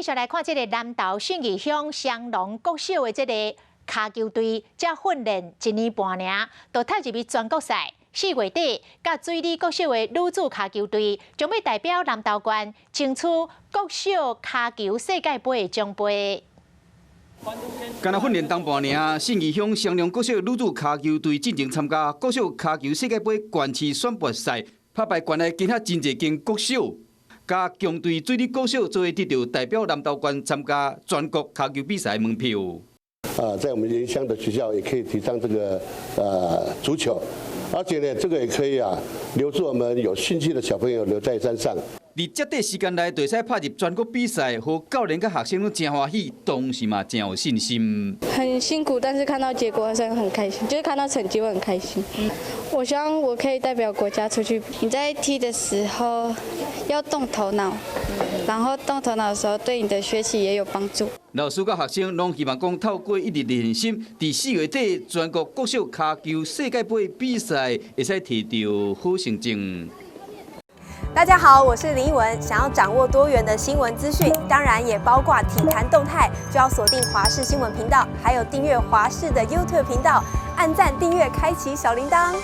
續來看這个南投信義鄉雙龍國小的這个跤球隊，才訓練一年半爾，就踏入去全國賽。4月底，佮水里國小的女子跤球隊將欲代表南投縣爭取國小跤球世界盃的獎杯。干焦訓練冬半爾，信義鄉雙龍國小女子跤球隊進前參加國小跤球世界盃縣市選拔賽，拍敗縣內其他真濟間國小，佮強隊水里國小做伙得著代表南投縣參加全國跤球比賽的門票。啊，在我們原鄉的學校也可以提倡這個足球，而且呢，這個也可以啊，留住我們有興趣的小朋友留在山上。佇這短時間內就會使拍入全國比賽，予教練佮學生攏誠歡喜，同時嘛誠有信心。很辛苦，但是看到結果還是很開心，就是看到成績會很開心。我希望我可以代表國家出去。你在踢的時候要動頭腦，然後動頭腦的時候對你的學習也有幫助。老師佮學生攏希望講透過一直練習，佇4月底全國國小跤球世界盃比賽會使摕著好成績。大家好，我是林奕文。想要掌握多元的新聞資訊，當然也包括體壇動態，就要鎖定華視新聞頻道，還有訂閱華視的 YouTube 頻道，按讚、訂閱、開啟小鈴鐺。